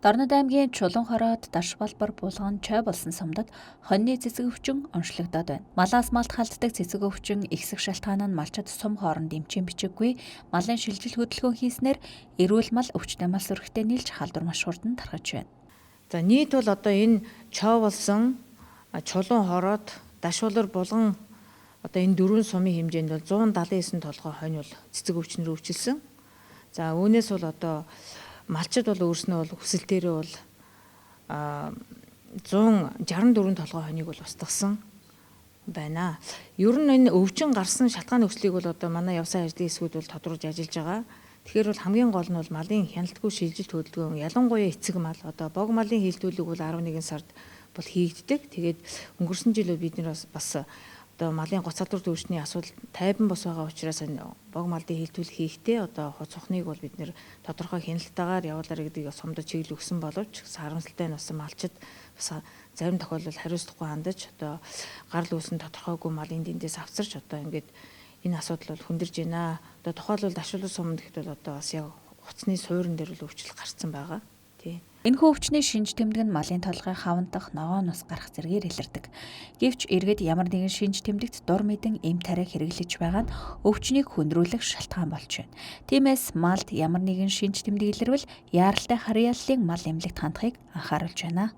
Дорнод аймгийн Чулуун хороод Даш балбар булган чой болсон сумдад хоньны цэцэг өвчин онцлогдоод байна. Малаас малд халддаг цэцэг өвчин ихсэх шалтгаан нь малчид сум хооронд эмчийн бичиггүй малын шилжил хөдөлгөөн хийснээр эрүүл мал өвчтэй мал сүрэхтэй нийлж халдвар маш хурдан тархаж байна. За нийт бол одоо энэ чой болсон Чулуун хороод Даш балбар булган одоо энэ дөрвөн сумын хэмжээнд бол 179 толгой хонь бол цэцэг өвчнөр өвчлсөн. За үүнээс бол одоо малчид бол өөрснөө бол хүсэлтээрээ бол 164 толгой хонийг бол устгасан байна. Ер нь энэ өвчин гарсан шалтгаан нөхцөлийг бол одоо манай явсан ажлын хэсгүүд бол тодруулж ажиллаж байгаа. Тэгэхээр бол хамгийн гол нь бол малын хяналтгүй шилжилт хөдөлгөөн, ялангуяа эцэг мал, одоо бог малын хилтүүлэг бол 11 сард бол хийгддэг. Тэгээд өнгөрсөн жил бид нар бас одоо малын гоц салбар төвшний асуудал тайван бос байгаа учраас бог малын хилтүүл хийхдээ одоо цухныг бол бид нэр тодорхой хяналтаагаар явуулаарай гэдгийг сумдад чиглэл өгсөн боловч харамсалтай нь бас малчид бас зарим тохиолдолд хариуцлагагүй хандаж, одоо гарал үүсэн тодорхойгүй малын дэндээс авчирч одоо ингээд энэ асуудал бол хүндэрж байна. Одоо тухайлбал Дашуулан суманд гэхэд бол одоо бас яг хуцны суурин дээр бол өвчлөл гарцсан байгаа. Тий. Энэхүү өвчний шинж тэмдэг нь малын толгой хавантах, ногоон нус гарах зэргээр илэрдэг. Гэвч иргэд ямар нэгэн шинж тэмдэгт дур мэдэн эм тариа хэрэглэж байгаа нь өвчнийг хүндрүүлэх шалтгаан болж байна. Тиймээс малд ямар нэгэн шинж тэмдэг илэрвэл яаралтай харьяаллын мал эмнэлэгт хандахыг анхааруулж байна.